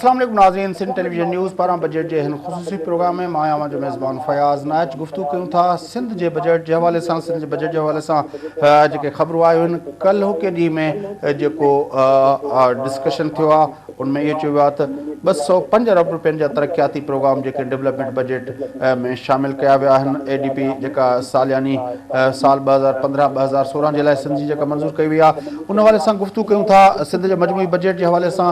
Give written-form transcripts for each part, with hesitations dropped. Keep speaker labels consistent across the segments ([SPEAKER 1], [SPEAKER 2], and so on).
[SPEAKER 1] السلام عليڪم ناظرين سنڌ ٽيليويزن نيوز پاران بجيٽ جي هن خصوصي پروگرام ۾ مان آهيان اوهان جو ميزبان فياض نائچ گفتگو ڪيون ٿا سنڌ جي بجيٽ جي حوالي سان سنڌ جي بجيٽ جي حوالي سان جيڪي خبرون آيون آهن ڪلهوڪي ڏينهن ۾ جيڪو ڊسڪشن ٿيو آهي ان ۾ اهو چيو ويو آهي ته 205 ارب روپين جا ترقياتي پروگرام جيڪي ڊولپمينٽ بجيٽ ۾ شامل ڪيا ويا آهن اي ڊي پي جيڪا سالياني سال 2015 2016 جي لاء سنڌ جي جيڪا منظور ڪئي وئي آهي ان حوالي سان گفتگو ڪيون ٿا سنڌ جي مجموعي بجيٽ جي حوالي سان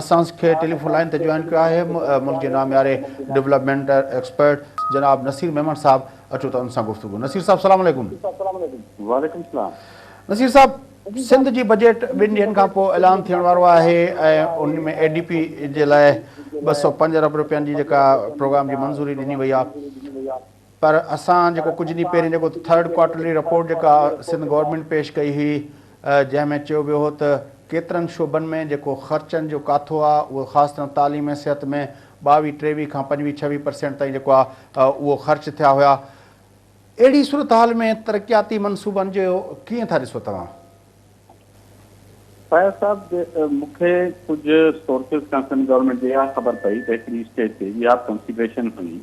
[SPEAKER 1] اسان کي ٽيليفون لائين تي جوائن ڪيو آهي ملڪ جي نامياري ڊولپمينٽ ايڪسپرٽ جناب نصير ميمڻ صاحب اچو ته ان سان گفتگو نصير صاحب سلام عليڪم.
[SPEAKER 2] وعليڪم السلام.
[SPEAKER 1] نصير صاحب سنڌ جي بجيٽ ٻن ڏينهن کان پوء اعلان ٿيڻ وارو آهي ۽ ان ۾ اي ڊي پي جي لاء 205 ارب روپين جي جيڪا پروگرام جي منظوري ڏني وئي آهي پر اسان جيڪو ڪجهه ڏينهن پهرين جيڪو ٿرڊ ڪوارٽرلي رپورٽ جيڪا سنڌ گورنمينٽ پيش ڪئي هئي جنهن ۾ چيو ويو هو ته ڪيترن شعبن ۾ جيڪو خرچن جو ڪاٿو آهي اهو خاص طرح تعليم ۽ صحت ۾ 22 23 کان 25 26 پرسينٽ تائين جيڪو آهي اهو خرچ ٿيا هيا. اهڙي صورتحال ۾ ترقياتي منصوبن جو ڪيئن ٿا ڏسو توهان؟
[SPEAKER 2] فياض صاحب مون کي ڪجهه سورسز کان سنڌ گورنمينٽ جي اها خبر پئي ته هڪڙي اسٽيج تي اها به ڪنسيڊريشن هئي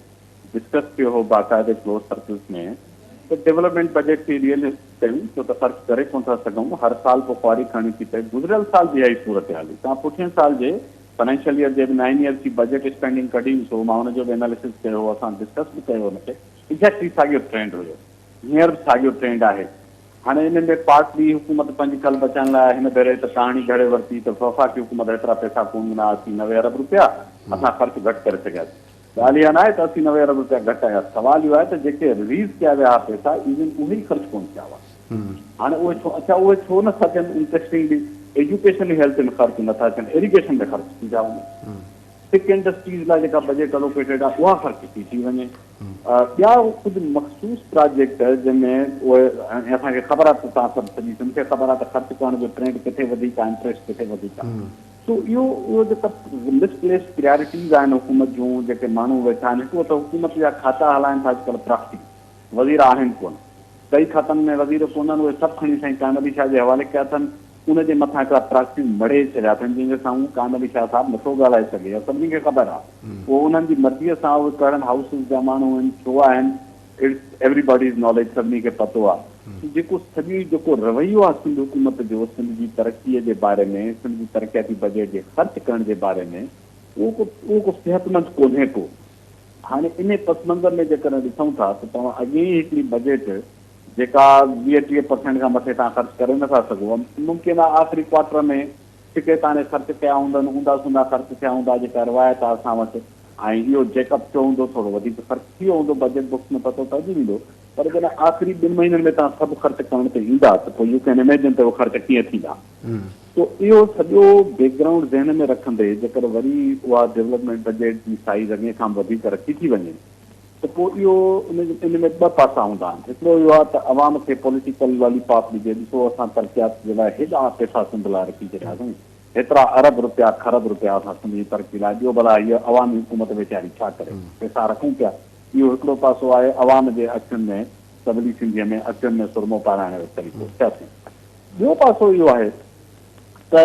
[SPEAKER 2] ڊسڪس ٿيو هو باقاعدي ڪلوز سرڪلز ۾ ته ڊولپمينٽ بجيٽ کي ريئلسٽ ڪيون ڇو ته خرچ ڪري ڪونه ٿا سگهون هر سال پوء خواري کڻڻي ٿي پئي گذريل سال به اها ئي صورتحال هئي توهان پٺين سال جي فنانشل ايئر جي به نائن ايئرز جي بجيٽ اسپينڊنگ ڪڍي سو مان ان جو به اناليسز ڪيو هو اسان ڊسڪس به ڪيو ان کي ايگزيڪٽلي ساڳيو ٽرينڊ هيو هينئر به ساڳيو ٽرينڊ آهي هاڻي ان ۾ پارٽلي حڪومت پنهنجي کل بچائڻ لاء هن ڀيري ته ڪهاڻي گهڙي ورتي ته وفاقي حڪومت هيترا پئسا ڪونه ڏنا 80 90 ارب روپيا اسان خرچ گهٽ ڪري سگهياسين ڳالهه اها ناهي ته 80 90 ارب روپيا گهٽ آيا سوال اهو آهي ته جيڪي رليز ڪيا ويا ها پئسا ايون اهي ئي خرچ ڪونه ٿيا هئا هاڻي اهي ڇو اڇا اهي ڇو نه ٿا ٿين انٽريسٽنگلي ايجوڪيشن ۽ هيلٿ ۾ خرچ نه ٿا ٿين ايريگيشن ۾ خرچ ٿي ٿا وڃن سڪ انڊسٽريز لاء جيڪا بجيٽ الوڪيٽيڊ آهي اها خرچ ٿي ٿي وڃي ٻيا ڪجهه مخصوص پراجيڪٽ جنهن ۾ اهي اسان کي خبر آهي ته توهان سڀ سڄي سنڌ کي خبر آهي ته خرچ ڪرڻ جو ٽرينڊ ڪٿي وڌيڪ آهي انٽريسٽ ڪٿي وڌيڪ آهي سو اهو اهو جيڪا مس پليسڊ پريارٽيز آهن حڪومت جون جيڪي ماڻهو ويٺا آهن هڪڙو ته حڪومت جا کاتا هلائن ٿا اڄڪلهه پراڪسي وزير آهن ڪونه. ڪئي کاتن ۾ وزير ڪونهن، اهي سڀ کڻي سائين قائم علي شاهه جي حوالي ڪيا اٿن. ان جي مٿان هڪڙا پراڪسيون مڙهي ڇڏيا اٿن، جنهن جي سامهون قائم علي شاهه صاحب نٿو ڳالهائي سگهي. اها سڀني کي خبر آهي. اهو انهن جي مرضيء سان اهي ڪهڙن هائوسز جا ماڻهو آهن، ڇو آهن، it's every bodies knowledge سڀني کي پتو آهي. سو جيڪو سڄي جيڪو رويو آهي سنڌ حڪومت جو سنڌ جي ترقيء جي باري ۾، سنڌ جي ترقياتي بجيٽ جي خرچ ڪرڻ جي باري ۾، اهو ڪو اهو ڪو صحتمند ڪونهي ڪو. هاڻي انهي پس منظر ۾ جيڪڏهن ڏسون ٿا ته توهان اڳي ئي هڪڙي بجيٽ جيڪا 20 30 پرسينٽ کان مٿي توهان خرچ ڪري نٿا سگهو ممڪن آهي آخري ڪوارٽر ۾ ڇڪي تاڻي خرچ ڪيا هوندن اونڌا سونڌا خرچ ٿيا هوندا جيڪا روايت آهي اسان وٽ ۽ اهو جيڪ اپ ٿيو هوندو ٿورو وڌيڪ خرچ ٿي ويو هوندو بجيٽ بڪس ۾ پتو پئجي ويندو پر جڏهن آخري ٻن مهينن ۾ توهان سڀ خرچ ڪرڻ تي ايندا ته پوء يو ڪين اميجن ته اهي خرچ ڪيئن ٿيندا. سو اهو سڄو بيڪ گرائونڊ ذهن ۾ رکندي جيڪر وري اها ڊولپمينٽ بجيٽ جي سائيز اڳئين کان به وڌيڪ رکي ٿي وڃي ته پوء اهو ان ان ۾ ٻه پاسا هوندا آهن هڪڙو اهو آهي ته عوام کي پوليٽيڪل لالي پاپ ڏجي ڏسو اسان ترقيات جي لاء هيڏا پئسا سنڌ لاء رکي ڇڏياسون هيترا ارب روپيا کرب روپيا اسان سنڌ جي ترقي لاء ٻيو ڀلا هيء عوامي حڪومت ويچاري ڇا ڪري پئسا رکون پيا اهو هڪڙو پاسو آهي عوام جي اکين ۾ سولي سنڌيء ۾ اکين ۾ سرمو پارائڻ جو طريقو سياسي ٻيو پاسو اهو آهي ته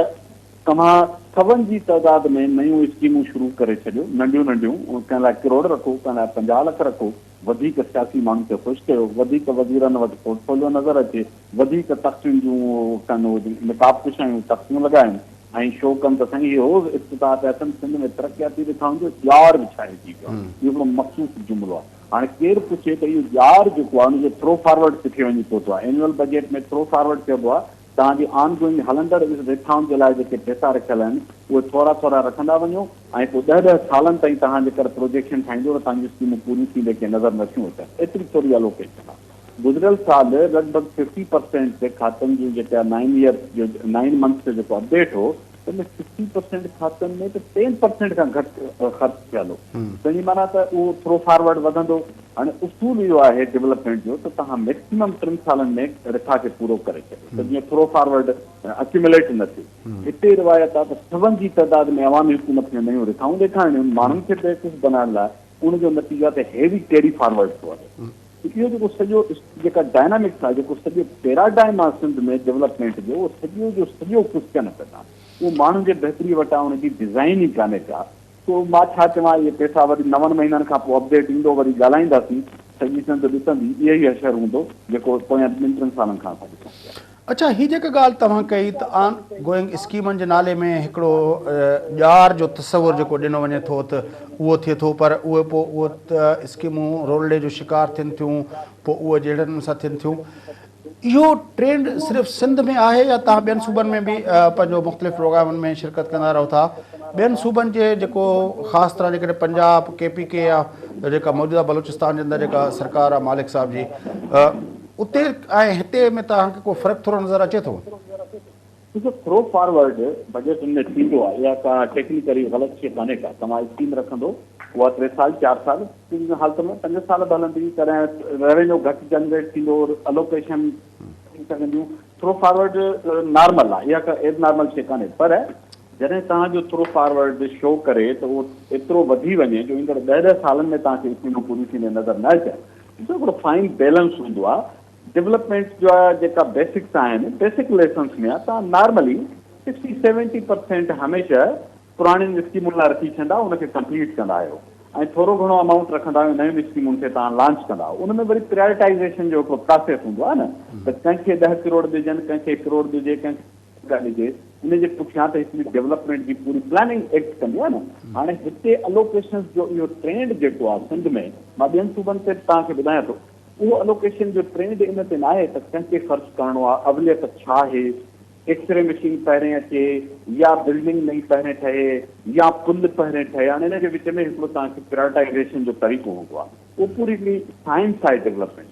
[SPEAKER 2] توهان سون جي تعداد ۾ نيون اسڪيمون شروع ڪري ڇڏيو، ننڍيون ننڍيون، ڪنهن لاء ڪروڙ رکو، ڪنهن لاء 50 لک رکو، وڌيڪ سياسي ماڻهن کي خوش ڪيو، وڌيڪ وزيرن وٽ پورٽفوليو نظر اچي، وڌيڪ تختين جون ڪن نقاب ڪشايون، تختيون لڳايون ۽ شو ڪن ته سائين هي روز افتتاح پيا ٿين، سنڌ ۾ ترقياتي رٿائن جو ڄار وڇائجي ويو آهي. اهو هڪڙو مخصوص جملو آهي. هاڻي ڪير پڇي ته اهو ڄار جيڪو آهي ان جو ٿرو فارورڊ ڪٿي وڃي پهتو آهي؟ اينوئل بجيٽ ۾ ٿرو فارورڊ چئبو آهي توهان جي آن گوئنگ هلندڙ رٿائن جي لاء جيڪي پئسا رکيل آهن اهي ٿورا ٿورا رکندا وڃو ۽ پوء ڏهه ڏهه سالن تائين توهان جيڪر پروجيڪشن ٺاهيندو ته توهان جون اسڪيمون پوريون ٿيندي ڪي نظر نٿيون اچن ايتري ٿوري الوڪيشن آهي. گذريل سال لڳ ڀڳ ففٽي پرسينٽ کاتن جون جيڪا نائن ايئر جو نائن منٿس جو جيڪو اپڊيٽ هو تنهن ۾ ففٽي پرسينٽ کاتن ۾ ته ٽين پرسينٽ کان گهٽ خرچ ٿيل هو تنهن جي معنيٰ ته اهو ٿرو فارورڊ وڌندو. هاڻي اصول اهو آهي ڊولپمينٽ جو ته توهان ميڪسيمم ٽن سالن ۾ رٿا کي پورو ڪري ڇڏيو ته جيئن ٿرو فارورڊ اڪيوميوليٽ نه ٿئي. هتي روايت آهي ته سون جي تعداد ۾ عوامي حڪومت کي نيون رٿائون ڏيکارڻيون ماڻهن کي بيوقوف بنائڻ لاء ان جو نتيجو آهي ته هيوي ڪيري فارورڊ ٿو هلي. اهو جيڪو سڄو جيڪا ڊائنامڪس آهي جيڪو سڄو پيراڊائم آهي سنڌ ۾ ڊولپمينٽ جو اهو سڄو جو سڄو ڪسڪن پيدا. اهو ماڻهن جي بهتري وٽان ان جي ڊزائين ئي ڪانهي ڪا. سو مان ڇا چوان اهي پئسا وري نون مهينن کان پوء اپڊيٽ ايندو وري ڳالهائينداسين، سڄي سنڌ ڏسندي اهي ئي حشر هوندو جيڪو پويان ٻن ٽن سالن کان اسان ڏسون پيا.
[SPEAKER 1] اڇا هي جيڪا ڳالهه توهان ڪئي ته آن گوئنگ اسڪيمن جي نالي ۾ هڪڙو ڄار جو تصور جيڪو ڏنو وڃي ٿو ته اهو ٿئي ٿو پر اهي پوء اهو ته اسڪيمون رولڙي جو شڪار ٿين ٿيون پوء اهي جهڙن نموني سان ٿين ٿيون اهو ٽرينڊ صرف سنڌ ۾ آهي يا توهان ٻين صوبن ۾ به پنهنجو مختلف پروگرامن ۾ شرڪت ڪندا رهو ٿا ٻين صوبن جي جيڪو خاص طرح جيڪڏهن پنجاب ڪي پي ڪي يا جيڪا موجوده بلوچستان جي اندر جيڪا سرڪار آهي مالڪ صاحب جي اتي ۽ هتي ۾ توهان کي ڪو فرق ٿورو نظر اچي ٿو؟
[SPEAKER 2] ڏسو ٿرو فارورڊ بجيٽ ان ۾ ٿيندو آهي اها ڪا ٽيڪنيڪلي غلط شي ڪانهي ڪا توهان اسڪيم رکندو اها ٽي سال چار سال ڪن حالتن ۾ پنج سال به هلندي ڪڏهن روينيو گهٽ جنريٽ ٿيندو الوڪيشن ٿي سگهنديون ٿرو فارورڊ نارمل آهي اها ڪا ايب نارمل شي ڪانهي پر جڏهن توهان جو ٿرو فارورڊ شو ڪري ته اهو ايترو وڌي وڃي جو ايندڙ ڏهه ڏهه سالن ۾ توهان کي اسڪيمون پوريون ٿيندي نظر نه اچن ڏسو هڪڙو فائن بيلنس هوندو آهي ڊولپمينٽ جا جيڪا بيسڪس آهن بيسڪ ليسنس ۾ توهان نارملي سڪسٽي سيونٽي پرسينٽ هميشه پراڻين اسڪيمن لاء رکي ڇڏندا ان کي ڪمپليٽ ڪندا آهيو ۽ ٿورو گهڻو امائونٽ رکندا آهيو نين اسڪيمن کي توهان لانچ ڪندا آهيو ان ۾ وري پريارٽائيزيشن جو هڪڙو پراسيس هوندو آهي نه ته ڪنهن کي ڏهه ڪروڙ ڏجن ڪنهن کي ڪروڙ ڏجي ڪنهن کي ڏجي ان جي پٺيان ته هڪڙي ڊولپمينٽ جي پوري پلاننگ ايڪٽ ڪندي آهي نه هاڻي هتي الوڪيشنز جو اهو ٽرينڊ جيڪو آهي سنڌ ۾ مان ٻين صوبن تي به توهان کي ٻڌايان ٿو اهو الوڪيشن جو ٽرينڊ ان تي ناهي ته ڪنهن تي خرچ ڪرڻو آهي، اوليت ڇا آهي، ايڪسري مشين پهرين اچي يا بلڊنگ نئين پهرين ٺهي يا پل پهرين ٺهي، هاڻي ان جي وچ ۾ هڪڙو توهان کي پريارٽائيزيشن جو طريقو هوندو آهي، اهو پوري هڪڙي سائنس آهي ڊولپمينٽ،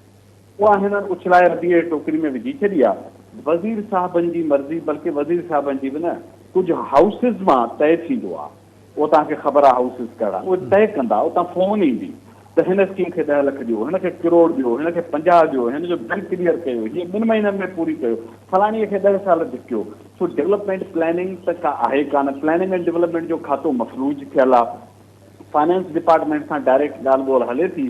[SPEAKER 2] اها هنن اڇلائي رديء جي ٽوڪري ۾ وجهي ڇڏي آهي، وزير صاحبن جي مرضي بلڪه وزير صاحبن جي به نه، ڪجهه هائوسز مان طئي ٿيندو آهي. اهو توهان کي خبر آهي هائوسز ڪهڙا اهي طئي ڪندا اتان فون ايندي ته هن اسڪيم کي ڏهه لک ڏيو هن کي ڪروڙ ڏيو هن کي 50 ڏيو هن جو بل ڪليئر ڪيو هيء ٻن مهينن ۾ پوري ڪيو فلاڻي کي ڏهه سال ڌڪيو سو ڊولپمينٽ پلاننگ ته ڪا آهي ڪانه پلاننگ ۽ ڊولپمينٽ جو کاتو مفلوج ٿيل آهي فائنانس ڊپارٽمينٽ سان ڊائريڪٽ ڳالهه ٻولهه هلي ٿي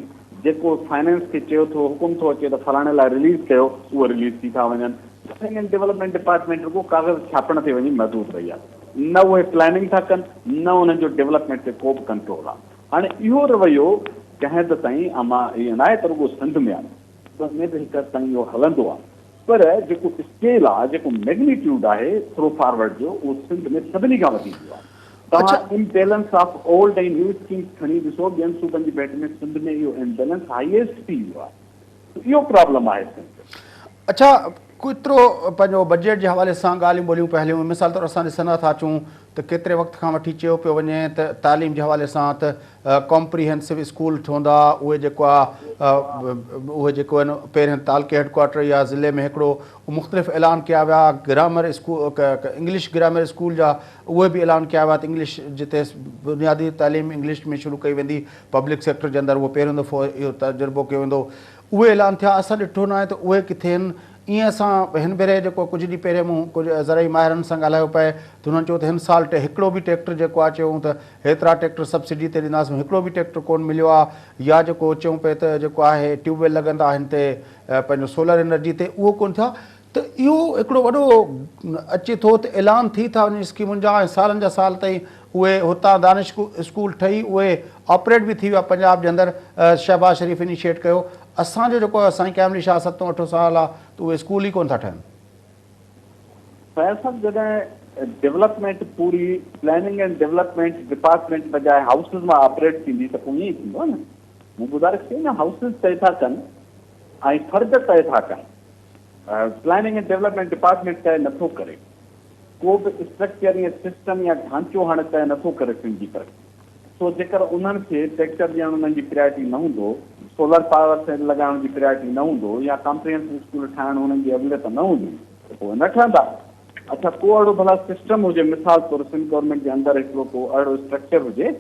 [SPEAKER 2] جيڪو فائنانس کي چيو ٿو حڪم ٿو اچي ته فلاڻي لاء رليز ڪيو اهو رليز ٿي ٿا وڃن پلاننگ ۽ ڊولپمينٽ ڊپارٽمينٽ رڳو ڪاغذ ڇاپڻ تي وڃي محدود رهي آهي. نه اهي پلاننگ ٿا ڪن نه انهن جو ڊولپمينٽ تي ڪو به ڪنٽرول آهي. هاڻي اهو رويو ڪنهن حد تائين امان ائين ناهي ته رڳو سنڌ ۾ آهي، سنڌ ۾ به هڪ حد تائين اهو هلندو آهي پر جيڪو اسڪيل آهي جيڪو ميگنيٽيوڊ آهي ٿرو فارورڊ جو اهو سنڌ ۾ سڀني کان وڌيڪ ويو آهي. توهان ambulance of old ۽ new schemes کڻي ڏسو ٻين صوبن جي ڀيٽ ۾ سنڌ ۾ اهو امبيلنس هائيسٽ ٿي ويو آهي. اهو پرابلم آهي سنڌ جو.
[SPEAKER 1] اڇا ڪيترو پنهنجو بجيٽ جي حوالي سان ڳالهيون ٻولهيون پيون هليون مثال طور اسان ڏسندا ٿا اچون ته ڪيتري وقت کان وٺي چيو پيو وڃي ته تعليم جي حوالي سان ته ڪامپريهنسو اسڪول ٺهندا اهي جيڪو آ اهي جيڪو آهن پهرين تعلقي هيڊ ڪوارٽر يا ضلعي ۾ هڪڙو مختلف اعلان ڪيا ويا grammar school English grammar school جا اهي به اعلان ڪيا ويا ته انگلش جتي بنيادي تعليم انگلش ۾ شروع ڪئي ويندي پبلڪ سيڪٽر جي اندر اهو پهريون دفعو اهو تجربو ڪيو ويندو اهي اعلان ٿيا اسان ڏٺو ناهي ته اهي ڪٿي آهن ائين اسان هن ڀيري جيڪو ڪجهه ڏينهن پهرين مون ڪجهه زرعي ماهرن سان ڳالهايو پئي ته انهن چيو ته هن سال هڪڙو به ٽريڪٽر جيڪو آهي چيو ته هيترا ٽريڪٽر سبسڊي تي ڏينداسون هڪڙو به ٽريڪٽر ڪونه مليو آهي يا جيڪو چيون پئي ته جيڪو آهي ٽيوب ويل لڳندا هن تي پنهنجو سولر انرجي تي اهو ڪونه ٿيا ته اهو هڪڙو وڏو اچي ٿو ته اعلان ٿي ٿا وڃن اسڪيمن جا ۽ سالن جا سال تائين اهي هتان دانش اسڪول ٺهي اهي آپريٽ به ٿي ويا پنجاب جي اندر شهباز شريف انيشيٽ ڪيو اسان جو جيڪو سائين قائم علي شاهه ستون اٺون سال آ ته اهي اسڪول ئي ڪونه ٿا ٺهن.
[SPEAKER 2] فيض صاحب جڏهن ڊولپمينٽ پوري پلاننگ اينڊ ڊولپمينٽ ڊپارٽمينٽ بجاء هائوسز مان آپريٽ ٿيندي ته پوء ائين ئي ٿيندو نه مون گذارش ڪئي نه هائوسز طئي ٿا ڪن ۽ فرد طئي ٿا ڪن پلاننگ اينڊ ڊولپمينٽ ڊپارٽمينٽ طئي نٿو ڪري، ڪو به اسٽرڪچر يا سسٽم يا ڍانچو هاڻي طئي نٿو ڪري سنڌ جي ترقي. سو جيڪر انهن کي ٽريڪٽر ڏيڻ انهن جي پريارٽي نه هوندو، سولر پاور سيل لڳائڻ جي پريارٽي نه هوندو يا ڪامپريهنسو اسڪول ٺاهڻ انهن جي اوليت نه هوندي ته پوء نه ٺهندا. اڇا ڪو اهڙو ڀلا سسٽم هجي مثال طور سنڌ گورنمينٽ جي اندر هڪڙو ڪو اهڙو اسٽرڪچر هجي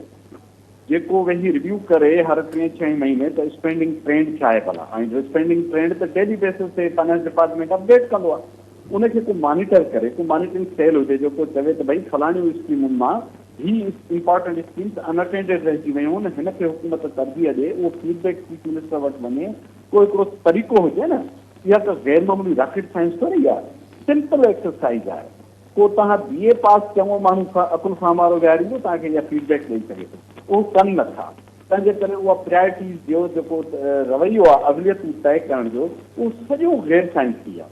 [SPEAKER 2] جيڪو ويهي ريويو ڪري هر ٽئين ڇهين مهيني ته اسپينڊنگ ٽرينڊ ڇا آهي ڀلا ۽ اسپينڊنگ ٽرينڊ ته ڊيلي بيسز تي فنانس ڊپارٽمينٽ اپڊيٽ ڪندو آهي ان کي ڪو مانيٽر ڪري ڪو مانيٽرنگ سيل هجي جيڪو چوي ته ڀئي فلاڻيون اسڪيمن مان هي امپارٽنٽ اسڪيمز ان اٽينڊيڊ رهجي ويون آهن هن کي حڪومت ترجيح ڏي اهو فيڊ بيڪ چيف منسٽر وٽ وڃي ڪو هڪڙو طريقو هجي نه اها ڪا غير معمولي راڪيٽ سائنس ٿوري آهي سمپل ايڪسرسائز آهي. ڪو توهان بي اي پاس چڱو ماڻهو عقل فهم وارو ويهاريندو توهان کي اها فيڊ بيڪ ڏئي سگهي ٿو. اهو ڪن نه ٿا. تنهن جي ڪري اها پرائرٽيز جو جيڪو رويو آهي اوليتون طئي ڪرڻ جو اهو سڄو غير سائنسي آهي.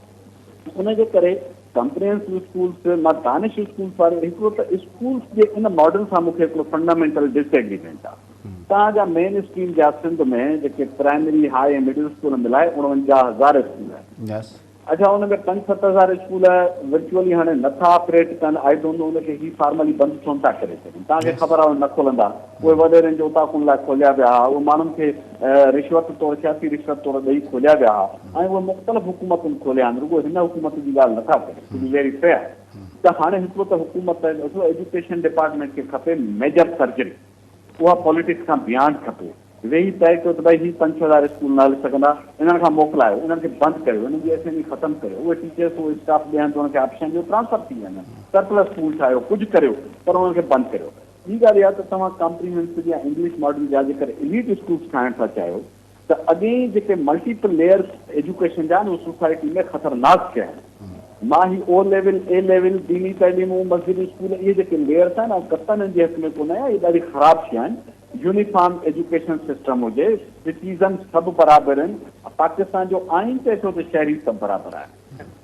[SPEAKER 2] ان جي ڪري ڪمپريهنسو اسڪولس مان دانش اسڪولس واري هڪڙو ته اسڪولس جي ان ماڊل سان مون کي هڪڙو فنڊامينٽل ڊس ايگريمينٽ آهي. توهان جا مين اسٽريم جا سنڌ ۾ جيڪي پرائمري، هاء ۽ مڊل اسڪول ملائي 49 هزار اسڪول آهن. اڇا ان ۾ پنج ست هزار اسڪول ورچوئلي هاڻي نه ٿا آپريٽ ڪن I don't know ان کي هي فارملي بند ڇو نه ٿا ڪري سگهن توهان کي خبر آهي نه کولندا اهي وڏيرن جي اوطاقن لاء کوليا ويا ها اهي ماڻهن کي رشوت طور سياسي رشوت طور ڏئي کوليا ويا ها ۽ اهي مختلف حڪومتن کوليا آهن رڳو هن حڪومت جي ڳالهه نه ٿا ڪريون ٽو بي ويري فيئر ته هاڻي هڪڙو ته حڪومت ايجوڪيشن ڊپارٽمينٽ کي کپي ميجر سرجري اها پاليٽڪس کان بيانڊ کپي. ويهي طئي ڪيو ته ڀائي هي 5-6 هزار اسڪول نه هلي سگهندا، انهن کان موڪلايو، انهن کي بند ڪريو، انهن جي ايس ايم اي ختم ڪريو، اهي ٽيچرس اهو اسٽاف ٻئي هنڌ انهن کي آپشن ڏيو ٽرانسفر ٿي وڃن، سرپلس اسڪول ٺاهيو، ڪجهه ڪريو پر انهن کي بند ڪريو. ٻي ڳالهه اها ته توهان ڪمپريهنسو يا انگلش ماڊل جا جيڪر اليٽ اسڪولس ٺاهڻ ٿا چاهيو ته اڳي ئي جيڪي ملٽيپل ليئرس ايجوڪيشن جا آهن اهي سوسائٽي ۾ خطرناڪ ٿيا آهن. مان هي او ليول، اي ليول، ديني تعليمون، مسجد اسڪول اهي جيڪي ليئرس آهن آئون قطعاً انهن جي حق ۾ ڪونه آهيان اهي ڏاڍي خراب شيء آهن. يونيفارم ايجوڪيشن سسٽم هجي، سٽيزن سڀ برابر آهن، پاڪستان جو آئين چئي ٿو ته شهري سڀ برابر آهن.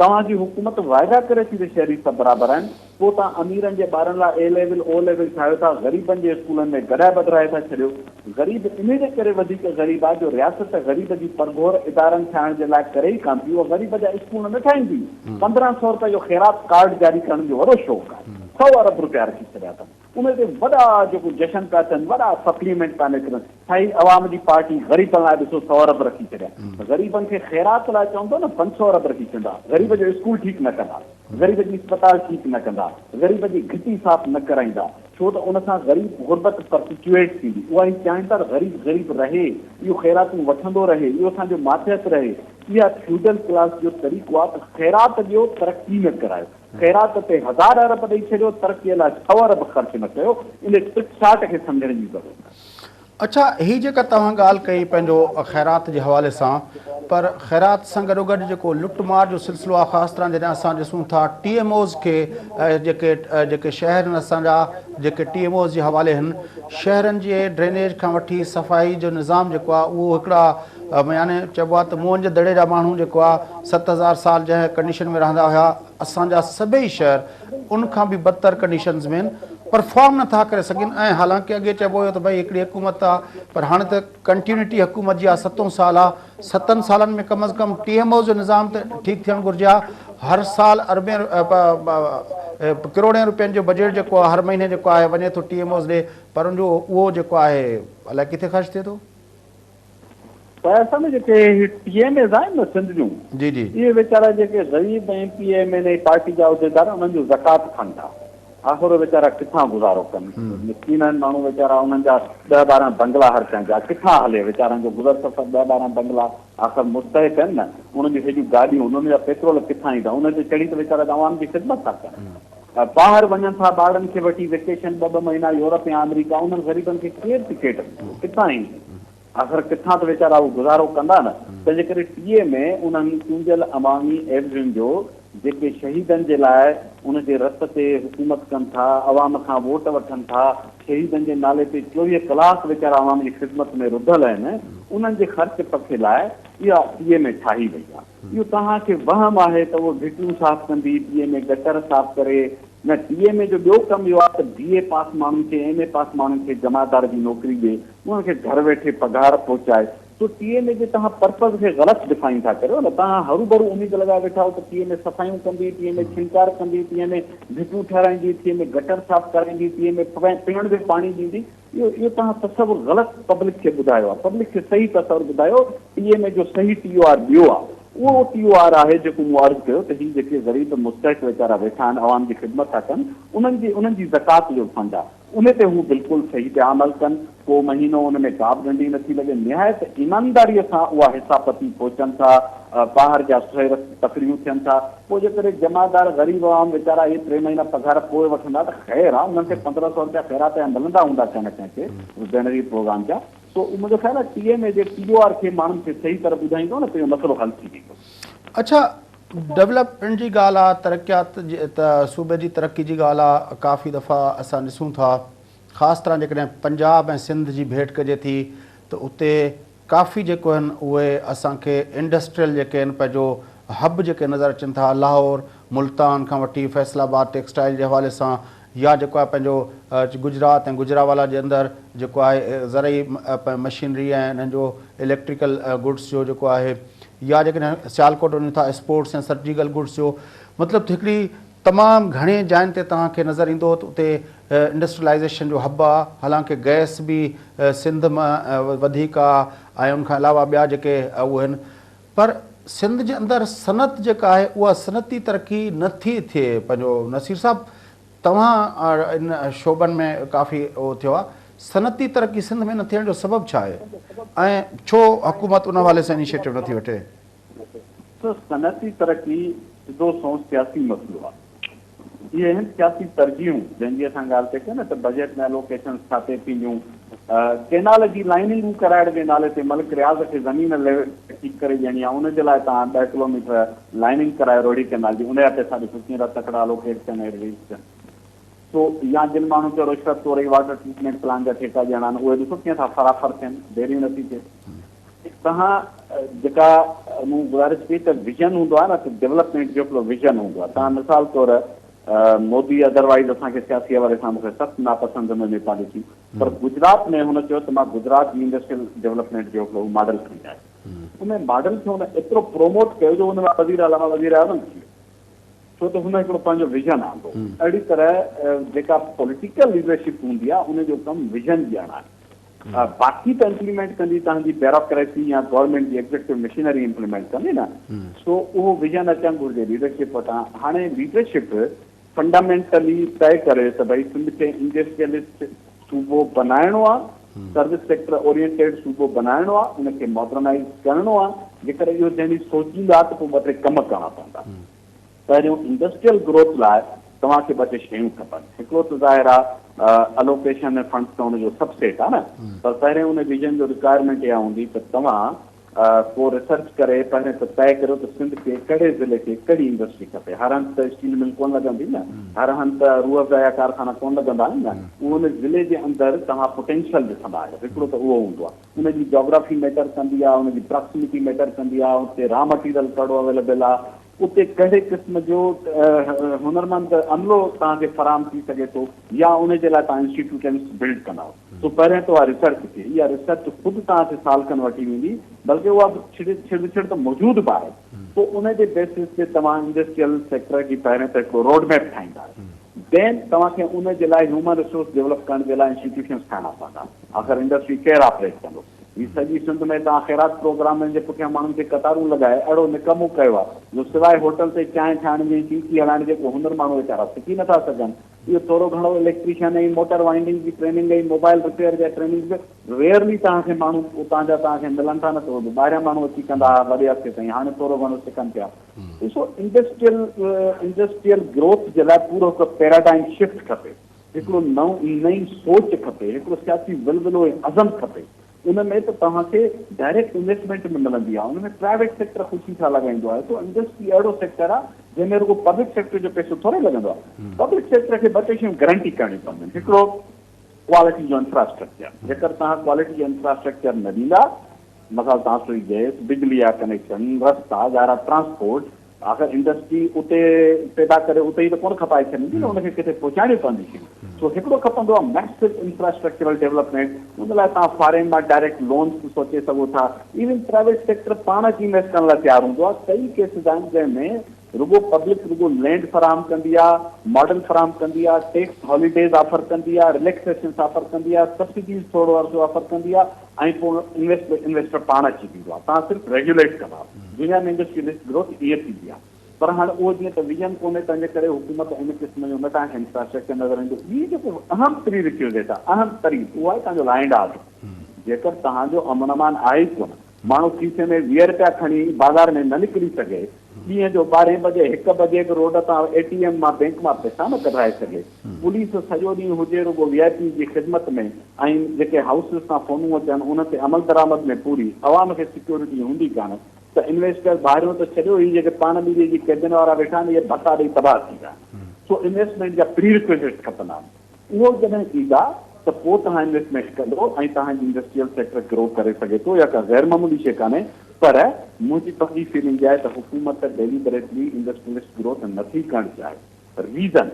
[SPEAKER 2] توهان جي حڪومت واعدا ڪري ٿي ته شهري سڀ برابر آهن، پوء توهان اميرن جي ٻارن لاء اي ليول، او ليول ٺاهيو ٿا، غريبن جي اسڪولن ۾ گڏهه ٻڌرائي ٿا ڇڏيو. غريب انهي جي ڪري وڌيڪ غريب آهي جو رياست غريب جي پرگهور ادارن ٺاهڻ جي لاء ڪري ئي ڪانه ٿي، اها غريب جا اسڪول نه ٺاهيندي. 15 سو رپئي جو خيرات ڪارڊ جاري ڪرڻ جو وڏو شوق آهي، سئو ارب رپيا رکي ڇڏيا اٿن. ان تي وڏا جيڪو جشن پيا ٿين، وڏا سپليمينٽ پيا نڪرن. سائين عوام جي پارٽي غريبن لاء ڏسو سئو ارب رکي ڇڏيا. غريبن کي خيرات لاء چوندو نه 5 سو ارب رکي ڇڏندا. غريب جو اسڪول ٺيڪ نه ڪندا. غريب جي اسپتال ٺيڪ نه ڪندا. غريب جي گهٽي صاف نه ڪرائيندا. ڇو ته ان سان غريب غربت پرپيچوئيٽ ٿيندي. اها هي چاهين ٿا ته غريب غريب رهي، اهو خيراتون وٺندو رهي، اهو اسان جو ماتحت رهي. اها فيوڊل ڪلاس جو طريقو آهي ته خيرات ڏيو ترقي نه ڪرايو. خيرات تي هزار ارب ڏئي ڇڏيو، ترقي لاء سئو ارب خرچ نه ڪيو، ان ٽڪساٽ کي سمجهڻ جي ضرورت آهي.
[SPEAKER 1] اڇا هي جيڪا توهان ڳالهه ڪئي پنهنجو خيرات جي حوالي سان پر خيرات سان گڏوگڏ جيڪو لٽ مار جو سلسلو آهي خاص طرح جڏهن اسان ڏسون ٿا ٽي ايم اوز کي جيڪي جيڪي شهر آهن اسان جا جيڪي ٽي ايم اوز جي حوالي آهن شهرن جي ڊرينيج کان وٺي صفائي جو نظام جيڪو آهي اهو هڪڙا يعني چئبو آهي ته موهن جي دڙي جا ماڻهو جيڪو آهي 7000 سال جنهن ڪنڊيشن ۾ رهندا هيا اسان جا سڀئي شهر ان کان به بدتر ڪنڊيشنز ۾ آهن پرفارم نٿا ڪري سگهن ۽ حالانڪه اڳي چئبو هيو ته ڀئي هڪڙي حڪومت آهي پر هاڻي ته ڪنٽينيوٽي حڪومت جي آهي ستون سال آهي ستن سالن ۾ ڪم از ڪم ٽي ايم اوز جو نظام ته ٺيڪ ٿيڻ گهرجي ها هر سال اربين ڪروڙين روپين جو بجيٽ جيڪو آهي هر مهيني جيڪو آهي وڃي ٿو ٽي ايم اوز ڏي پر ان جو اهو جيڪو آهي الائي ڪٿي خرچ ٿئي ٿو.
[SPEAKER 2] پر اسان ۾ جيڪي هي ٽي ايم ايز آهن نه سنڌ جون
[SPEAKER 1] جي جي.
[SPEAKER 2] اهي ويچارا جيڪي غريب ايم پي ايم اين اي پارٽي جا عهديدار انهن جو زڪوات کڻ ٿا آخر اهي ويچارا ڪٿان گذارو ڪن مسڪين آهن ماڻهو ويچارا انهن جا ڏهه ٻارهن بنگلا هر ڪنهن جا ڪٿان هلي ويچارن جو گذر سفر ڏهه ٻارهن بنگلا آخر مستحق آهن نه انهن جون هيڏيون گاڏيون انهن جا پيٽرول ڪٿان ايندا انهن تي چڙهي ته ويچارا عوام جي خدمت ٿا ڪن ٻاهر وڃن ٿا ٻارڙن کي وٺي ويڪيشن ٻه ٻه مهينا يورپ يا آمريڪا انهن غريبن کي ڪير ٽڪيٽ ڏيندو ڪٿان ايندي آخر ڪٿان ته ويچارا اهو گذارو ڪندا نه. تنهن جي ڪري ٽي اي ۾ انهن چونڊيل عوامي عيوضين جو جيڪي شهيدن جي لاء ان جي رت تي حڪومت ڪن ٿا، عوام کان ووٽ وٺن ٿا، شهيدن جي نالي تي 24 ڪلاڪ ويچارا عوام جي خدمت ۾ رڌل آهن، انهن جي خرچ پکي لاء اها ٽي ايم اي ٺاهي وئي آهي. اهو توهان کي وهم آهي ته اهو گهٽيون صاف ڪندي، ٽي ايم اي گٽر صاف ڪري، نه ٽي ايم اي جو ٻيو ڪم اهو آهي ته بي اي پاس ماڻهن کي ايم اي پاس ماڻهن کي جمعدار جي نوڪري ڏئي انهن کي گهر ويٺي پگهار پهچائي سو ٽي ايم اي جي توهان پرپز کي غلط ڊفائن ٿا ڪريو نه توهان هروڀرو اميد لڳائي ويٺا آهيو ته ٽي ايم اي صفايون ڪندي ٽي ايم اي ڇنڪار ڪندي ٽي ايم اي گهٽيون ٺهرائيندي ٽي ايم اي گٽر صاف ڪرائيندي ٽي ايم اي پيئڻ جو پاڻي ڏيندي اهو اهو توهان تصور غلط پبلڪ کي ٻڌايو آهي پبلڪ کي صحيح تصور ٻڌايو ٽي ايم اي جو صحيح ٽي او آر ٻيو آهي اهو ٽي او آر آهي جيڪو مون عرض ڪيو ته هي جيڪي غريب مستحق ويچارا ويٺا آهن عوام جي خدمت ٿا ڪن انهن جي انهن جي زڪوات جو فنڊ آهي ان تي هو بلڪل صحيح پيا عمل ڪن ڪو مهينو ان ۾ ڪا به ڏنڊي نٿي لڳي نهايت ايمانداري سان اها حصا پتي پهچن ٿا ٻاهر جا سير تفريحون ٿين ٿا پوء جيڪڏهن جمعدار غريب عوام ويچارا اهي ٽي مهينا پگهار پوء وٺندا ته خير آ انهن کي 15 سو رپيا خيرات جا ملندا هوندا ڪنهن نه ڪنهن کي بينري پروگرام جا سو منهنجو خيال آ ٽي ايم اي جي ٽي او آر کي ماڻهن کي صحيح طرح ٻڌائيندو نه ته اهو مسئلو حل ٿي ويندو.
[SPEAKER 1] اڇا ڊولپمينٽ جي ڳالهه آ، ترقيات جي ته صوبي جي ترقي جي ڳالهه آ، ڪافي دفعا اسان ڏسون ٿا خاص طرح جيڪڏهن پنجاب ۽ سنڌ جي ڀيٽ ڪجي ٿي ته اتي ڪافي جيڪو آهن اهي اسان کي انڊسٽريل جيڪي آهن پنهنجو هب جيڪي نظر اچن ٿا لاهور، ملتان کان وٺي فيصل آباد ٽيڪسٽائل جي حوالي سان يا جيڪو آهي پنهنجو گجرات ۽ گجراوالا جي اندر جيڪو آهي زرعي مشينري ۽ انهن جو اليڪٽريڪل گڊس جو جيڪو آهي يا جيڪڏهن سيالڪوٽ وڃون ٿا اسپورٽس ۽ سرجيڪل گڊس جو مطلب ته هڪڙي تمام گهڻي جاين تي توهان کي نظر ايندو ته اتي انڊسٽريلائيزيشن جو هب آهي حالانڪه گئس به سنڌ مان وڌيڪ آهي ۽ ان کان علاوه ٻيا جيڪي اهي آهن پر سنڌ جي اندر صنعت جيڪا آهي اها صنعتي ترقي نه ٿي ٿئي پنهنجو نصير صاحب توهان ان شعبن ۾ ڪافي اهو ٿيو آهي صنعتي ترقي سنڌ ۾ نه ٿيڻ جو سبب ڇا آهي ۽ ڇو حڪومت ان حوالي سان انيشيٽو نه ٿي وٺي؟
[SPEAKER 2] سر صنعتي ترقي سڌو سنئون سياسي مسئلو آهي. اهي آهن سياسي ترجيحون جنهن جي اسان ڳالهه پئي ڪيون نه ته بجيٽ ۾ الوڪيشنز ڇا تي ٿينديون، ڪينال جي لائننگون ڪرائڻ جي نالي تي ملڪ رياض کي زمين ليول ٺيڪ ڪري ڏيڻي آهي ان جي لاء توهان ڏهه ڪلوميٽر لائننگ ڪرايو روهڙي ڪينال جي ان جا پئسا ڏسو ڪيئن ٿا تڪڙا الوڪيٽ ٿين ۽ رليز ٿين سو يا جن ماڻهن کي رشوت طور ئي واٽر ٽريٽمينٽ پلانٽ جا ٺيڪا ڏيڻا آهن اهي ڏسو ڪيئن ٿا فرافر ٿين دير ئي نٿي ٿئي. توهان جيڪا مون گذارش ڪئي ته ويزن هوندو آهي نه ته ڊولپمينٽ جو هڪڙو ويزن هوندو آهي توهان مثال طور مودي ادروائيز اسان کي سياسي حوالي سان مون کي سخت ناپسند هن جي پاليسيون پر گجرات ۾ هن چيو ته مان گجرات جي انڊسٽريل ڊولپمينٽ جو هڪڙو ماڊل کڻي آيس ان ماڊل کي هن ايترو پروموٽ ڪيو جو ان مان وزير اعليٰ مان وزير اعظم ٿي ويو ڇو ته هن هڪڙو پنهنجو ويزن آندو اهڙي طرح جيڪا پوليٽيڪل ليڊرشپ هوندي آهي ان جو ڪم ويزن ڏيڻ آهي باقي ته امپليمينٽ ڪندي توهان جي بيوروڪريسي يا گورنمينٽ جي ايگزيڪٽو مشينري امپليمينٽ ڪندي نه سو اهو ويزن اچڻ گهرجي ليڊرشپ وٽان هاڻي ليڊرشپ فنڊامينٽلي طئي ڪري ته ڀئي سنڌ کي انڊسٽريلسٽ صوبو بنائڻو آ سروس سيڪٽر اورينٽيڊ صوبو بنائڻو آ ان کي ماڊرنائيز ڪرڻو آ جيڪڏهن اهو جنهن ڏينهن سوچيندا ته پوء ٻه ٽي ڪم ڪرڻا پوندا پهريون انڊسٽريل گروٿ لاء توهان کي ٻه ٽي شيون کپن. هڪڙو ته ظاهر آ الوڪيشن ۽ فنڊز ته ان جو سب سيٽ آ نه پر پهرين ان ويزن جو رڪوائرمينٽ اها هوندي ته توهان ڪو ريسرچ ڪري پهرين ته طئي ڪريو ته سنڌ کي ڪهڙي ضلعي کي ڪهڙي انڊسٽري کپي. هر هنڌ ته اسٽيل مل ڪونه لڳندي نه، هر هنڌ ته روح افزا جا ڪارخانا ڪونه لڳندا آهن نه. اهو ان ضلعي جي اندر توهان پوٽينشل ڏسندا آهيو. هڪڙو ته اهو هوندو آ. ان جي جاگرافي ميٽر ڪندي آ، ان جي پراڪسمٽي ميٽر ڪندي آ، اتي را مٽيريل ڪهڙو اويليبل آ، اتي ڪهڙي قسم جو هنرمند عملو توهان کي فراهم ٿي سگهي ٿو يا ان جي لاء توهان انسٽيٽيوٽنس بلڊ ڪندا سو پهريان ته اها ريسرچ ٿئي اها ريسرچ خود توهان کي سال کن وٺي ويندي بلڪه اها به ڇڙ ڇڙ ته موجود به آهي پوء ان جي بيسس تي توهان انڊسٽريل سيڪٽر جي پهريان ته هڪڙو روڊ ميپ ٺاهيندا دين توهان کي ان جي لاء هيومن ريسورس ڊولپ ڪرڻ جي لاء انسٽيٽيوشنس ٺاهڻا پوندا آخر انڊسٽري ڪير آپريٽ ڪندو هي سڄي سنڌ ۾ توهان خيرات پروگرامن جي پٺيان ماڻهن کي قطارون لڳائي اهڙو نڪمو ڪيو آهي جو سواء هوٽل تي چانهه ٺاهڻ جي ۽ چيچي هلائڻ جي ڪو هنر ماڻهو ويچارا سکي نٿا سگهن. اهو ٿورو گهڻو اليڪٽريشن ۽ موٽر وائنڊنگ جي ٽريننگ ۽ موبائل رپيئر جا ٽريننگ به ريئرلي توهان کي ماڻهو اتان جا توهان کي ملن ٿا نه ته اهي به ٻاهريان ماڻهو اچي ڪندا هئا وڏي عرصي تائين هاڻي ٿورو گهڻو سکن پيا. ڏسو انڊسٽريل انڊسٽريل گروٿ جي لاء پورو هڪ پيراڊائم شفٽ کپي. هڪڙو نئون نئين سوچ کپي، هڪڙو سياسي ولولو ۽ عزم کپي. ان ۾ ته توهان کي ڊائريڪٽ انويسٽمينٽ به ملندي آهي، ان ۾ پرائيويٽ سيڪٽر خوشي سان لڳائيندو آهي. سو انڊسٽري اهڙو سيڪٽر آهي جنهن ۾ رڳو پبلڪ سيڪٽر جو پئسو ٿوري لڳندو آهي. پبلڪ سيڪٽر کي ٻه ٽي شيون گرنٽي ڪرڻيون پونديون آهن. هڪڙو ڪوالٽي جو انفراسٽرڪچر، جيڪر توهان ڪوالٽي جو انفراسٽرڪچر نه ڏيندا، مثال توهان سوئي گئس، بجلي جا ڪنيڪشن، رستا، ظاهر آهي ٽرانسپورٽ، آخر انڊسٽري اتي پيدا ڪري اتي ئي ته ڪونه کپائي ڇڏيندي نه ان کي ڪٿي پهچائڻيون پونديون شيون. سو هڪڙو کپندو آهي ميسو انفراسٽرڪچرل ڊولپمينٽ ان لاء توهان فارين مان ڊائريڪٽ لونز به سوچي سگهو ٿا. ايون پرائيويٽ سيڪٽر پاڻ اچي انويسٽ ڪرڻ لاء تيار هوندو آهي. ڪئي ڪيسز آهن جنهن ۾ رڳو پبلڪ رڳو لينڊ فراهم ڪندي آهي، ماڊل فراهم ڪندي آهي، ٽيڪس هاليڊيز آفر ڪندي آهي، رليڪسيشنس آفر ڪندي آهي، سبسڊيز ٿورو عرصو آفر ڪندي آهي ۽ پوء انويسٽ انويسٽر پاڻ اچي ويندو آهي توهان صرف ريگيوليٽ ڪندا آهيو دنيا ۾ انڊسٽريلسٽ گروٿ ائين ٿيندي آهي پر هاڻ اهو جيئن ته ويزن ڪونهي تنهن جي ڪري حڪومت ان قسم جو نه توهان کي انفراسٽرڪچر نظر ايندو ٻي جيڪو اهم پري ريڪيوزيٽ آهي اهم ترين اهو آهي توهان جو لا اينڊ آرڊر جيڪر توهان جو امن امان آهي ئي ڪونه ماڻهو کيسي ۾ 20 رپيا کڻي بازار ۾ نه نڪري سگهي، ڏينهن جو ٻارهين بجي هڪ بجي به روڊ تان اي ٽي ايم مان بئنڪ مان پئسا نه ڪڍرائي سگهي، پوليس سڄو ڏينهن هجي رڳو وي آء پي جي خدمت ۾ ۽ جيڪي هائوسز تان فونون اچن انهن تي عملدرآمد ۾ پوري عوام کي سيڪيورٽي هوندي ڪانه ته انويسٽر ٻاهريون ته ڇڏيو هي جيڪي پاڻ ٻيلي جي ڪيبن وارا ويٺا آهن اهي ڀتا ڏئي تباهه ٿي ويا آهن. سو انويسٽمينٽ جا پري ريڪوزٽس کپندا آهن. اهو جڏهن ايندا ته پوء توهان انويسٽمينٽ ڪندو ۽ توهان جي انڊسٽريل سيڪٽر گرو ڪري سگهي ٿو اها ڪا غير معمولي شيء ڪانهي پر منهنجي پنهنجي فيلنگ اها آهي ته حڪومت ڊيليبريٽلي انڊسٽريلسٽ گروٿ نٿي ڪرڻ چاهي. ريزن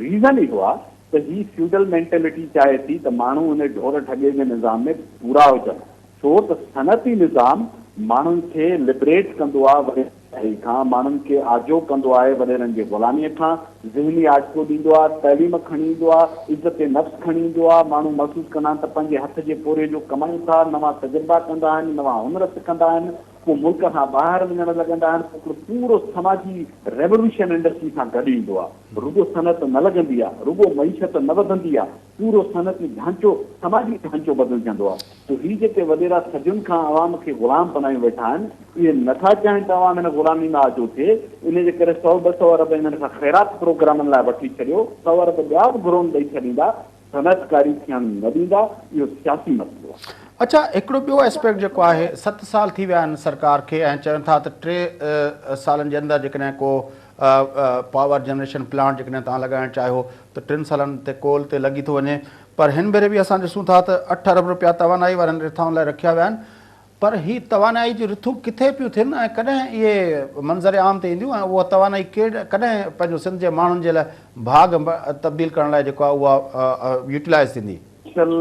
[SPEAKER 2] ريزن اهو آهي ته هي فيوڊل مينٽلٽي چاهي ٿي ته ماڻهو ان ڍور ڍڳي جي نظام ۾ پورا هجن ڇو ته صنعتي نظام ماڻهن کي لبريٽ ڪندو آهي وڏيري کان، ماڻهن کي آجو ڪندو آهي وڏيرن جي غلاميء کان، ذهني آجپو ڏيندو آهي، تعليم کڻي ايندو آهي، عزت نفس کڻي ايندو آهي، ماڻهو محسوس ڪندا آهن ته پنهنجي هٿ جي پورهيي جو ڪمايون ٿا، نوان تجربا ڪندا آهن، نوان هنر سکندا آهن، پوء ملڪ کان ٻاهر وڃڻ لڳندا آهن، پوء هڪڙو پورو سماجي ريولوشن انڊسٽري سان گڏ ايندو آهي، رڳو صنعت نه لڳندي آهي، رڳو معيشت نه وڌندي آهي، پورو صنعتي ڍانچو، سماجي ڍانچو بدلجندو آهي. سو هي جيڪي وڏيرا صدين کان عوام کي غلام بنايون ويٺا آهن، اهي نه ٿا چاهين ته عوام هن غلامي مان آجو ٿئي، انهي جي ڪري سئو ٻه سئو ارب انهن کان خيرات پروگرامن لاء وٺي ڇڏيو، سئو ارب ٻيا به گهرون ڏئي ڇڏيندا، صنعتڪاري ٿيڻ نه ڏيندا، اهو سياسي مسئلو آهي.
[SPEAKER 1] اڇا هڪڙو ٻيو اسپيڪٽ جيڪو آهي ست سال ٿي ويا آهن سرڪار کي ۽ چون ٿا ته ٽي سالن جي اندر جيڪڏهن ڪو پاور جنريشن پلانٽ جيڪڏهن توهان لڳائڻ چاهيو ته ٽن سالن تي ڪول تي لڳي ٿو وڃي پر هن ڀيري به اسان ڏسون ٿا ته اٺ ارب روپيا توانائي وارن رٿائن لاء رکيا ويا آهن پر هي توانائي جون رٿون ڪٿي پيون ٿين ۽ ڪڏهن اهي منظر عام تي اينديون ۽ اها توانائي ڪڏهن پنهنجو سنڌ جي ماڻهن جي لاء ڀاڳ تبديل ڪرڻ لاء جيڪو آهي اها يوٽيلائز ٿيندي.
[SPEAKER 2] شل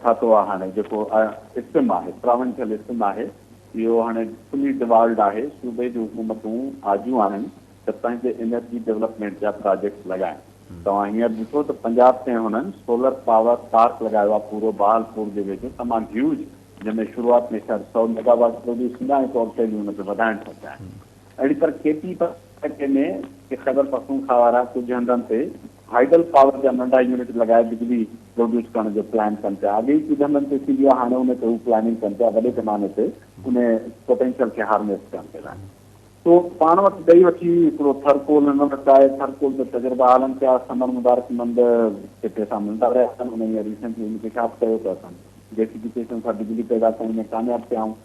[SPEAKER 2] کاتو آهي هاڻي جيڪو اسم آهي پراونشل اسم آهي اهو هاڻي فلي ڊوالڊ آهي صوبي جون حڪومتون آجون آهن ته پنهنجي انرجي ڊولپمينٽ جا پراجيڪٽس لڳائين توهان هينئر ڏٺو ته پنجاب ۾ هنن سولر پاور پارڪ لڳايو آهي پورو بهالپور جي ويجهو تمام هيوج جنهن ۾ شروعات ۾ شايد سئو ميگا واٽ پروڊيوس ٿيندا ۽ پوء اڳتي هلي ان کي وڌائڻ ٿا چاهين. اهڙي طرح ڪي پي علائقي ۾ ڪي خيبر پختونخوا وارا ڪجهه هنڌن تي هائيڊل پاور جا ننڍا يونٽ لڳائي بجلي پروڊيوس ڪرڻ جو پلان ڪن پيا. اڳي ئي ڪجهه هنڌن تي ٿيندي آهي هاڻي ان تي هو پلاننگ ڪن پيا وڏي پيماني تي ان پوٽينشل کي هارنيس ڪرڻ جي لاء. سو پاڻ وٽ ڏئي وٺي هڪڙو ٿر ڪول هن وٽ آهي، ٿر ڪول ۾ تجربا هلن پيا، ثمر مبارڪ مند کي پئسا ملندا رهيا آهن، ان هينئر ريسينٽلي انڪشاف ڪيو ته اسان گيسيفڪيشن سان بجلي پيدا ڪرڻ ۾ ڪامياب ٿيا آهيون.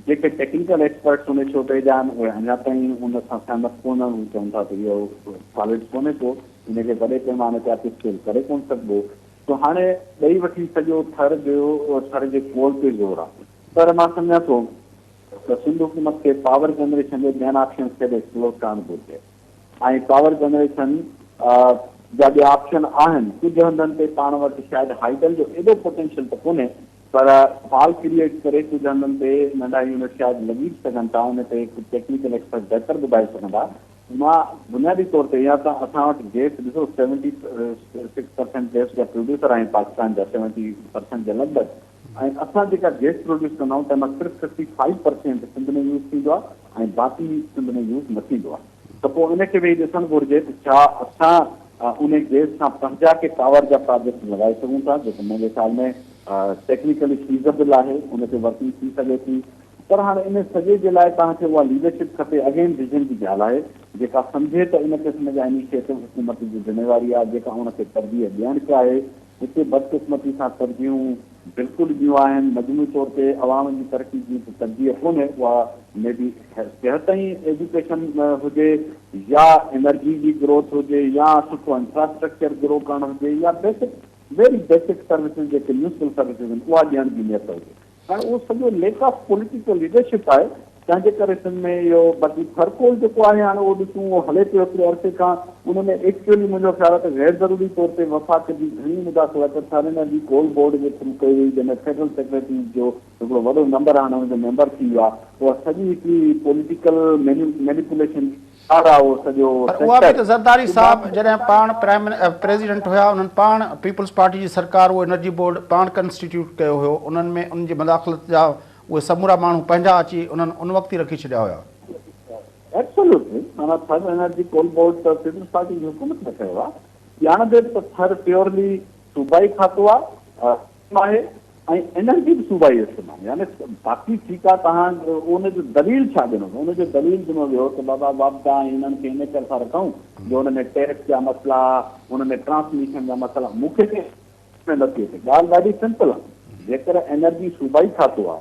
[SPEAKER 2] جيڪي ٽيڪنيڪل ايڪسپرٽس ان شعبي جا آهن اهي اڃا تائين ان سان سهمت ڪونه آهن، هو چون ٿا ته اهو سالڊ ڪونهي ڪو، ان کي وڏي پيماني تي اپ اسڪيل ڪري ڪونه سگهبو. سو هاڻي ڏئي وٺي سڄو ٿر جو ٿر جي ڪول تي زور آهي پر مان سمجهان ٿو ته سنڌ حڪومت کي پاور جنريشن جي ٻين آپشنز کي به ايڪسپلور ڪرڻ گهرجي ۽ پاور جنريشن جا ٻيا آپشن آهن ڪجهه هنڌن تي پاڻ وٽ شايد هائيڊل جو ايڏو پوٽينشل ته ڪونهي پر فال ڪريئيٽ ڪري ڪجهه هنڌن تي ننڍا يونٽ شايد لڳي به سگهن ٿا ان تي ڪجهه ٽيڪنيڪل ايڪسپرٽ بهتر ٻڌائي سگهندا مان بنيادي طور تي يا ته اسان وٽ گيس ڏسو سيونٽي سڪس پرسينٽ گيس جا پروڊيوسر آهيون پاڪستان جا سيونٽي پرسينٽ جي لڳ ڀڳ ۽ اسان جيڪا گيس پروڊيوس ڪندا آهيون تنهن مان صرف fifty five percent Sindh ۾ use ٿيندو آهي ۽ باقي سنڌ ۾ يوز نه ٿيندو آهي ته پوء ان کي ويهي ڏسڻ گهرجي ته ڇا اسان ان گيس سان پنهنجا ڪي پاور جا پراجيڪٽ لڳائي سگهون ٿا جيڪو منهنجي خيال ۾ ٽيڪنيڪلي فيزبل آهي ان تي ورڪنگ ٿي سگهي ٿي پر هاڻي ان سڄي جي لاء توهان کي اها ليڊرشپ کپي اگين ويزن جي ڳالهه آهي جيڪا سمجهي ته ان قسم جا انيشيٽو حڪومت جي ذميواري آهي جيڪا ان کي ترجيح ڏيڻ چاهي هتي بدقسمتي سان ترجيحون بلڪل ٻيون آهن، مجموعي طور تي عوام جي ترقي جي ته ترجيح ڪونهي، اها مي بي صحت ۽ ايجوڪيشن هجي يا انرجي جي گروٿ هجي يا سٺو انفراسٽرڪچر گرو ڪرڻ هجي يا بيسڪ ويري بيسڪ سروسز جيڪي ميونسپل سروسز آهن اها ڏيڻ جي نيت هجي. هاڻي اهو سڄو ليڪ آف پوليٽيڪل ليڊرشپ آهي تنهن جي ڪري سنڌ ۾ اهو باقي ٿرڪول جيڪو آهي هاڻي اهو ڏسون اهو هلي پيو هڪڙي عرصي کان ان ۾ ايڪچوئلي منهنجو خيال آهي ته غير ضروري طور تي وفاق جي گهڻي مداخلت ٿر انرجي ڪول بورڊ جي ٿرو ڪئي وئي جنهن ۾ فيڊرل سيڪريٽريز جو هڪڙو وڏو نمبر هاڻي ان جو ميمبر ٿي ويو آهي اها سڄي هڪڙي پوليٽيڪل مينيپوليشن
[SPEAKER 1] پر اها به ته زرداري صاحب جڏهن پاڻ پرائم پريزيڊنٽ هيا انهن پاڻ پيپلز پارٽي جي سرڪار اهو انرجي بورڊ پاڻ ڪنسٽيٽيوٽ ڪيو هيو انهن ۾ انهن جي مداخلت جا اهي سمورا ماڻهو پنهنجا اچي انهن ان وقت ئي رکي ڇڏيا هيا.
[SPEAKER 2] ايبسولوٽلي معنيٰ ٿر انرجي ڪول بورڊ ته پيپلز پارٽي جي حڪومت نه ڪيو آهي ڄاڻندي به ته ٿر پيورلي صوبائي کاتو آهي ۽ انرجي به صوبائي حصي مان يعني باقي ٺيڪ آ توهان ان جو دليل ڇا ڏنو ويو ان جو دليل ڏنو ويو ته بابا واپڊا ۽ انهن کي ان ڪري ٿا رکون جو ان ۾ ٽيرف جا مسئلا ان ۾ ٽرانسميشن جا مسئلا مون کي ۾ نٿي اچي ڳالهه ڏاڍي سمپل آ جيڪر انرجي صوبائي کاتو آ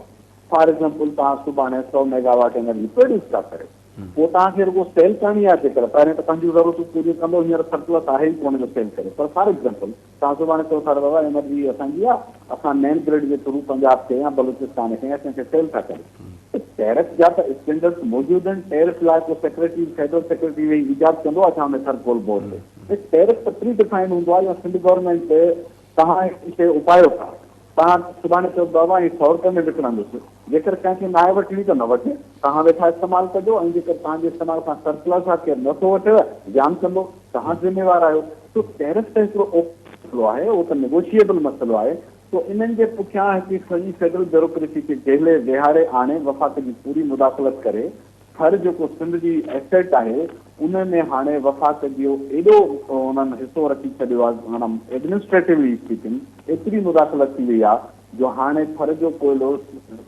[SPEAKER 2] فار ايگزامپل توهان سڀاڻي سؤ ميگاواٽ انرجي پروڊيوس ٿا ڪريو، پوء توهان کي رڳو سيل ڪرڻي آهي جيڪر پهرين ته پنهنجون ضرورتون پوريون ڪندو، هينئر سرپلس آهي ئي ڪونه جو سيل ڪريو، پر فار ايگزامپل توهان سڀاڻي چئو ٿا ته بابا انرجي اسان جي آهي، اسان مين گرڊ جي ٿرو پنجاب کي يا بلوچستان کي يا ڪنهن کي سيل ٿا ڪريون ته ٽيرف جا ته اسٽينڊرڊس موجود آهن، ٽيرف لاء ڪو سيڪريٽري فيڊرل سيڪريٽري ويهي ايجاد ڪندو آهي ڇا ان ٿر ڪول بورڊ تي؟ ته ٽيرف ته پري ڊفائنڊ هوندو آهي يا سنڌ گورنمينٽ توهان هي شيء اپايو ٿا. توهان سڀاڻي چئو ته بابا هي سؤ رپئي ۾ وڪڻندس. جيڪر ڪنهن کي ناهي وٺڻي ته نه وٺي. توهان ويٺا استعمال ڪجو ۽ جيڪر توهان جي استعمال کان سرپلس آ ڪير نه ٿو وٺيو زيان ڪندو. توهان ذميوار آهيو. سو ٽيرف ته هڪڙو اوپن مسئلو آهي، اهو ته نيگوشيئبل مسئلو آهي. سو انهن جي پٺيان هڪڙي سڄي فيڊرل بيوروڪريسي کي جهلي ويهاري آڻي وفاق جي پوري مداخلت ڪري ٿر جيڪو سنڌ جي ايسيٽ آهي ان ۾ هاڻي وفاق جو ايڏو انهن حصو رکي ڇڏيو آهي معنيٰ ايڊمنسٽريٽولي اسپيڪنگ ايتري مداخلت ٿي وئي آهي جو هاڻي ٿر جو ڪوئلو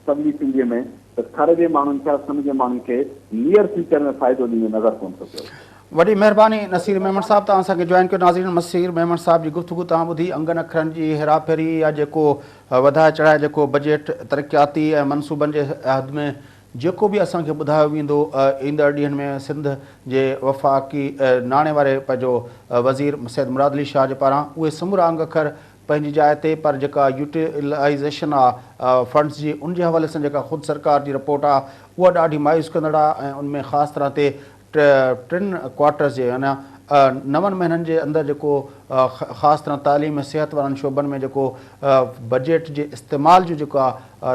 [SPEAKER 2] سولي سنڌيء ۾ ته ٿر جي ماڻهن کي سنڌ جي ماڻهن کي نيئر فيوچر ۾ فائدو ڏيندي نظر ڪونه ٿو پيو اچي.
[SPEAKER 1] وڏي مهرباني نصير ميمڻ صاحب توهان اسان کي جوائن ڪيو ناظرين نصير ميمڻ صاحب جي گفتگو توهان ٻڌي انگن اکرن جي هيراڦيري يا جيڪو وڌائي چڙهائي جيڪو بجيٽ ترقياتي ۽ منصوبن جي حد ۾ جيڪو به اسان کي ٻڌايو ويندو ايندڙ ڏينهن ۾ سنڌ جي وفاقي ناڻي واري پنهنجو وزير سيد مراد علي شاهه جي پاران اهي سمورا انگ اکر پنهنجي جاء تي پر جيڪا يوٽيلائيزيشن آ فنڊز جي ان جي حوالي سان جيڪا خود سرڪار جي رپورٽ آ اها ڏاڍي مايوس ڪندڙ آ ۽ ان ۾ خاص طرح تي ٽن ڪوارٽرز جي يعني نون مهينن جي اندر جيڪو خاص طرح تعليم ۽ صحت وارن شعبن ۾ جيڪو بجيٽ جي استعمال جو جيڪا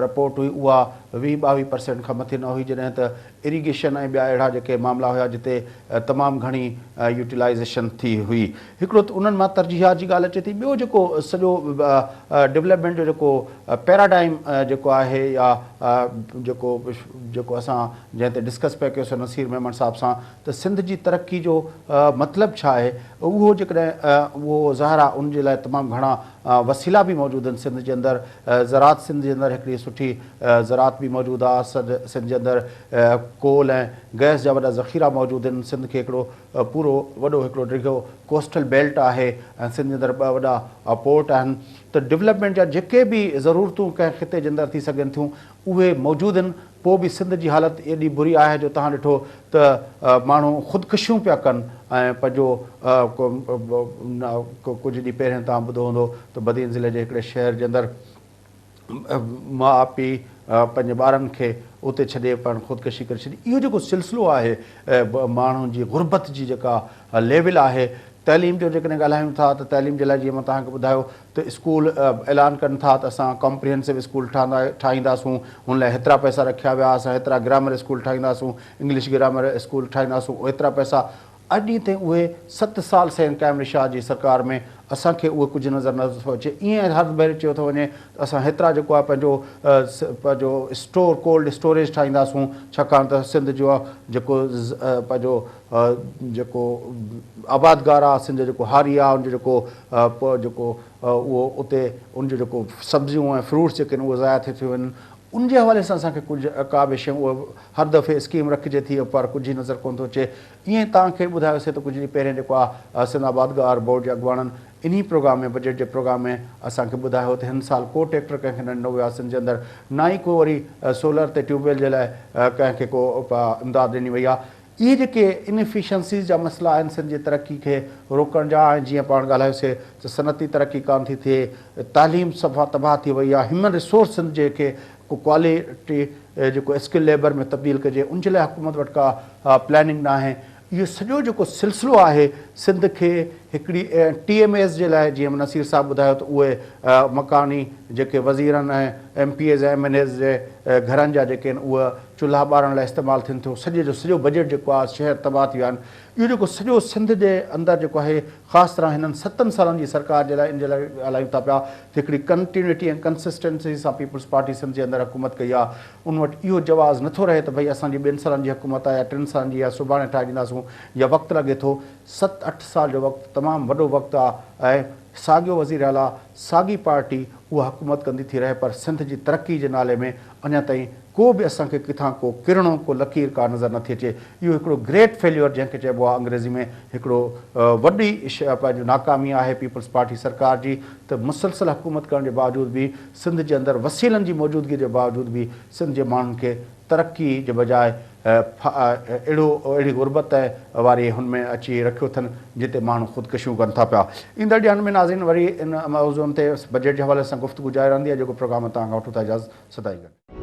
[SPEAKER 1] رپورٽ هئي اها 20 22 پرسينٽ کان مٿي نه هئي جڏهن ته اريگيشن ۽ ٻيا اهڙا جيڪي معاملا هيا جتي تمام گهڻي يوٽيلائيزيشن ٿي هئي. هڪڙو ته انهن مان ترجيحات جي ڳالهه اچي ٿي ٻيو جيڪو سڄو ڊولپمينٽ جو جيڪو پيراڊائم جيڪو آهي يا جيڪو جيڪو اسان جنهن تي ڊسڪس پيا ڪيوسين نصير ميمڻ صاحب سان ته سنڌ جي ترقي جو مطلب ڇا آهي اهو جيڪڏهن اهو ظاهر آهي ان جي لاء تمام گهڻا وسيلا به موجود آهن سنڌ جي اندر زراعت سنڌ جي اندر هڪڙي سٺي زراعت به موجود آهي سنڌ جي اندر ڪول ۽ گئس جا وڏا ذخيرا موجود آهن سنڌ کي هڪڙو پورو وڏو هڪڙو ڊگهو ڪوسٽل بيلٽ آهي ۽ سنڌ جي اندر ٻه وڏا پورٽ آهن ته ڊولپمينٽ جا جيڪي به ضرورتون ڪنهن خطي جي اندر ٿي سگهن ٿيون اهي موجود آهن پوء به سنڌ جي حالت ايڏي بري آهي جو توهان ڏٺو ته ماڻهو خودڪشيون پيا ڪن ۽ پنهنجو ڪجهه ڏينهن پهرين توهان ٻڌو هوندو ته بدين ضلعي جي هڪڙي شهر جي اندر ماء پيء پنهنجي ٻارن کي اتي ڇڏي پاڻ خودڪشي ڪري ڇڏي. اهو جيڪو سلسلو آهي ماڻهن جي غربت جي جيڪا ليول آهي تعليم جو جيڪڏهن ڳالهايون ٿا ته تعليم جي لاء جيئن مان توهان کي ٻڌايو ته اسڪول اعلان ڪن ٿا ته اسان ڪمپريهنسو اسڪول ٺاهينداسون هن لاء هيترا پئسا رکيا ويا اسان هيترا گرامر اسڪول ٺاهينداسون انگلش گرامر اسڪول ٺاهينداسون ايترا پئسا اڄ ڏينهن تائين اهي ست سال سيد قائم علي شاهه جي سرڪار ۾ اسان کي اهي ڪجهه نظر نه ٿو اچي ائين هر ڀيري چيو ٿو وڃي ته اسان هيترا جيڪو آهي پنهنجو پنهنجو اسٽور ڪولڊ اسٽوريج ٺاهينداسون ڇاڪاڻ ته سنڌ جو جيڪو پنهنجو جيڪو آبادگار آهي سنڌ جو جيڪو هاري آهي ان جو جيڪو جيڪو اهو اتي ان جو جيڪو سبزيون ۽ فروٽس جيڪي آهن اهي ضايع ٿي ٿيون وڃن ان جي حوالي سان اسان کي ڪجهه ڪا به شيء اهو هر دفعي اسڪيم رکجي ٿي پر ڪجهه ئي نظر ڪونه ٿو اچي ائين توهان کي ٻڌايوسين ته ڪجهه ڏينهن پهرين جيڪو آ سنڌ آبادگار بورڊ جي اڳواڻن انهي پروگرام ۾ بجيٽ جي پروگرام ۾ اسان کي ٻڌايو هو ته هن سال ڪو ٽيڪٽر ڪنهن کي نه ڏنو ويو آهي سنڌ جي اندر نه ئي ڪو وري سولر تي ٽيوب ويل جي لاء ڪنهن کي ڪو امداد ڏني وئي آهي اهي جيڪي انفيشنسيز جا مسئلا آهن سنڌ جي ترقي کي روڪڻ جا ۽ جيئن پاڻ ڳالهايوسي ته صنعتي ترقي ڪانه ٿي ٿئي تعليم صفا تباهه ٿي وئي آهي هيومن ريسورس سنڌ جي کي ڪو ڪوالٽي جيڪو اسڪل ليبر ۾ تبديل ڪجي ان جي لاء حڪومت وٽ ڪا پلاننگ ناهي اهو سڄو جيڪو سلسلو آهي سنڌ کي هڪڙي ٽي ايم ايز جي لاء جيئن نصير صاحب ٻڌايو ته اهي مڪاني جيڪي وزيرن ۽ M P As ۽ M N As جي گهرن جا جيڪي آهن اهي چولها ٻارڻ لاء استعمال ٿين ٿيو سڄي جو سڄو بجيٽ جيڪو آهي شهر تباهه ٿي ويا آهن اهو جيڪو سڄو سنڌ جي اندر جيڪو آهي خاص طرح هنن ستن سالن جي سرڪار جي لاء ان جي لاء ڳالهايون ٿا پيا ته هڪڙي ڪنٽينيوٽي ۽ ڪنسسٽنسي سان پيپلز پارٽي سنڌ جي اندر حڪومت ڪئي آهي ان وٽ اهو جواز نٿو رهي ته ڀئي اسان جي ٻن سالن جي حڪومت آهي يا ٽن سالن جي يا سڀاڻي ٺاهي ڏينداسون يا وقت لڳي ٿو ست اٺ سال جو وقت تمام وڏو وقت آهي ۽ ساڳيو وزير اعليٰ ساڳي پارٽي اها حڪومت ڪندي ٿي رهي پر سنڌ جي ترقي جي نالي ۾ اڃا تائين ڪو به اسان کي ڪٿان ڪو ڪرڻو ڪو لڪير ڪا نظر نٿي اچي. اهو هڪڙو گريٽ فيليور جنهن کي چئبو آهي انگريزي ۾ هڪڙو وڏي پنهنجو ناڪامي آهي پيپلز پارٽي سرڪار جي ته مسلسل حڪومت ڪرڻ جي باوجود به سنڌ جي اندر وسيلن جي موجودگي جي باوجود به سنڌ جي ماڻهن کي ترقي جي بجاء اهڙو اهڙي غربت واري هن ۾ اچي رکيو اٿن جتي ماڻهو خودڪشيون ڪن ٿا پيا. ايندڙ ڏينهن ۾ ناظرين وري ان موضوعن تي بجيٽ جي حوالي سان گفتگو جاري رهندي آهي جيڪو پروگرام ۾ توهان کان وٺون ٿا اجازت سدائين گڏ.